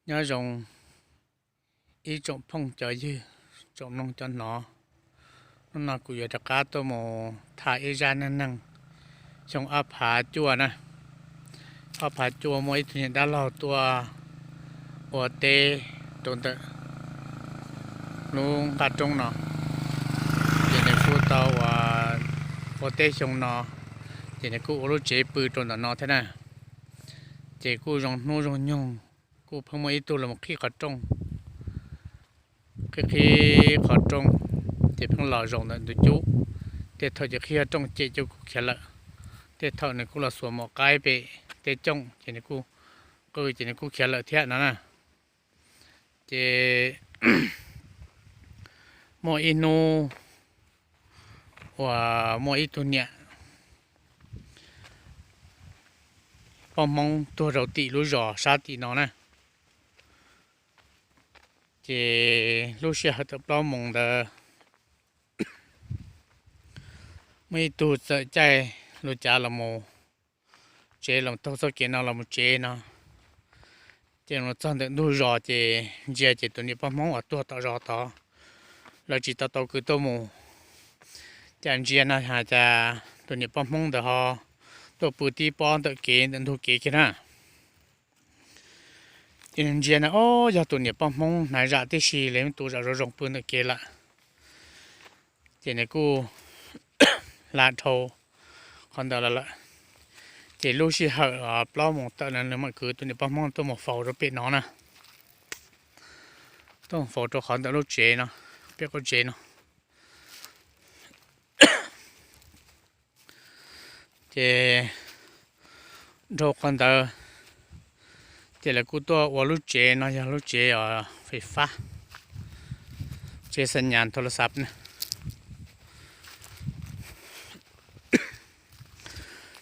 Nyob zoo ib tsoom phooj cov ywg, tsoom mloog cov hnov. Hnub no kuv yuav rov qab tuaj mus tham ib zaj neej neeg xyoo ob phav cuaj na. Ob phav cuaj muaj ib tug niam dab laug tuaj ua teb rau ntawm lub nqaj roob no, ces nws kuj tau ua teb xyoo no, ces nws kuj ua lub tsev pw rau ntawm no thiab na. Ces kuj zoo hnub zoo nyoog, kuj pheej muaj ib tug los qhib qhov rooj, qhib qhib qhov rooj, ces pheej los zaum ntawm ntug cub. Tej thaum ces qhib qhov rooj cem coj kuj khiav lawm, tej thaum nws kuj los xuas maum qaib pem tej cooj ces nws kuj qw ces nws kuj khiav lawm thiab no na. Ces muaj ib hnub uas muaj ib tug niam poj Hmoob tuag rau tim lub zos sab tim no na. Ces lub sij hawm thaum plaub moos ntawd muaj ib tug txawm caij lub cav los mus tsev, los taug txoj kev no los mus tsev no. Ces los txog ntawm ntug zos ces ntsia ces tus niam poj Hmoob uas tuag tom zos tod, lawv tsis tau tau kwv tuaj mus. Cas ntsia no has cas tus niam poj Hmoob ntawd ho tuaj pw tib pob ntawm kev ntawm ntug kev kiag na. Ces nws ntsia na, ob, yog tus niam poj Hmoob hnav zam tib si li, tus zam zoo zoo pw ntawm kev lawm. Ces nws kuj hla dhau qhov ntawd los lawm. Ces lub sij hawm plaub moos tawm no nws mam kwv tus niam poj Hmoob tuaj mus faus rau pem no na, tuaj mus faus rau qhov ntawm lub tsev no, pem qaum tsev no. Ces dhau qhov ntawd, ces lawv kuj tuaj ua lub tsev no yog lub tsev os fais fab, tsev xa nyas thau las xav na.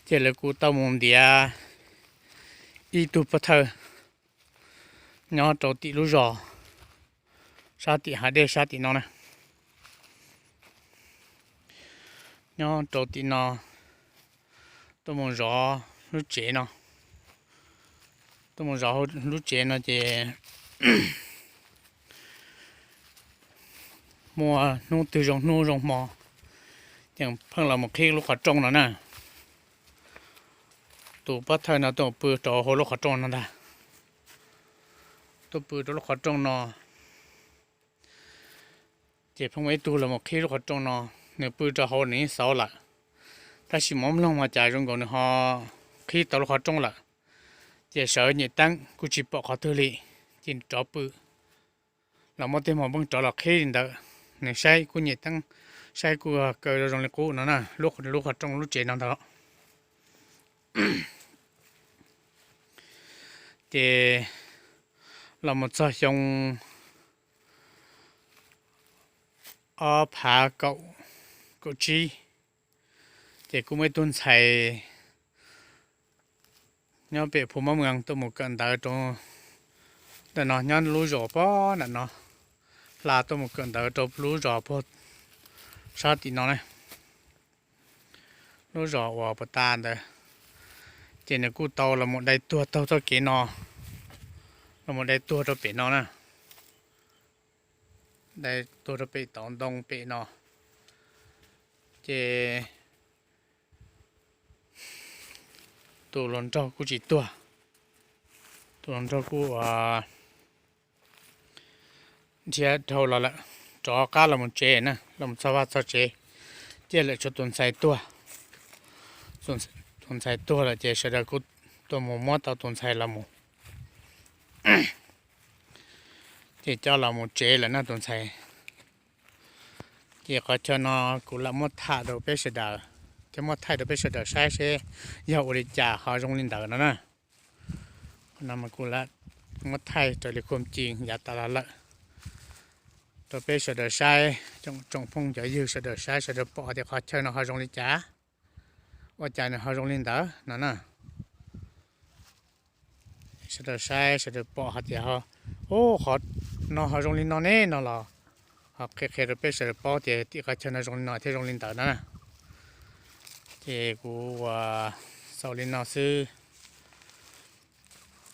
Ces lawv kuj tau mus ntiav ib tug pov thawj nyob rau tim lub zos sab tim hav dej sab tim no na, nyob rau tim no, tuaj mus zov lub tsev no, tuaj mus zov lub tsev no ces muaj hnub twg zoo hnub zoo hmo ces pheej los mus qhib lub qhov rooj no na. Tus pov thawj no tuaj pw rau hauv lub qhov rooj no ntag, tuaj pw rau lub qhov rooj no. Ces pheej muaj ib tug los mus qhib lub qhov rooj no, nws pw rau hauv nws yeej xauv lawm, tab sis muab mloog mas cas zoo nkaus nws ho qhib tau lub qhov rooj lawm. Ces sawv nyem teeb kuj tsis pom qhov twg li, ces rov pw. Los muaj tej hmo pheej rov los qhib li ntawd, nws saib kuj nyem teeb, saib kuj kaw zoo li qub no na, lub qhov rooj lub tsev no ntag. Ces los mus txog xyoo ob phav kaum, kaum tsib, ces kuj muaj ib tug ntxhais nyob pem Phu Mab Mw tuaj mus kawm ntawv rau ntawm no, nyob lub zos pog nram no, hla tuaj mus kawm ntawv rau lub zos pog sab tim no na, lub zos uas puas ta ntawd. Ces nws kuj tau los mus dai tuag taug txoj kev no, los mus dai tuag rau pem no na, dai tuag rau pem tauv ntoo pem no. Ces tus hluas nraug kuj tsis tuag, tus hluas nraug kuj nrhiav dhau los lawm, rov qab los mus tsev na, los mus txog vaj txog tsev, ces lawm tshuav tus ntxhais tuag. Tus ntxhais tuag lawm ces sawv daws kuj tuaj mus muab tau tus ntxhais los mus, ces coj los mus tsev lawm na tus ntxhais. Ces qhov chaw no kuv lam muab tham rau peb sawv daws, thiab muab thaij rau peb sawv daws saib seb yog ua li cas ho zoo li ntawd no na. Qhov no mas kuv lam muab thaij raws li khuam ci yav tas los lawm rau peb sawv daws saib, tsoom phooj cov ywg sawv daws saib sawv daws pom tias qhov chaw no ho zoo li cas, ua cas nws ho zoo li ntawd no na. Sawv daws saib sawv daws pom hais tias, o, qhov no ho zoo li no ne no los ho qhia qhia rau peb sawv daws paub tias tim qhov chaw no zoo li no thiab zoo li ntawd na. Ces kuv ua xaus li no xwb.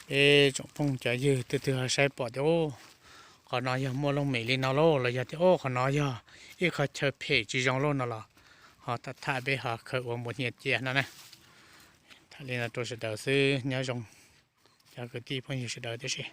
Peb tsoom phooj cov ywg twg twg ho saib pom tias qhov no yog muaj looj mem li no lauj, los yog tias qhov no yog ib qho chaw phem tsis zoo lauj no los ho tham tham peb ho khaws ua npua hnia cia no na. Tham li no rau sawv daws xwb, nyob zoo cov kwv tij phooj ywg sawv daws tib si.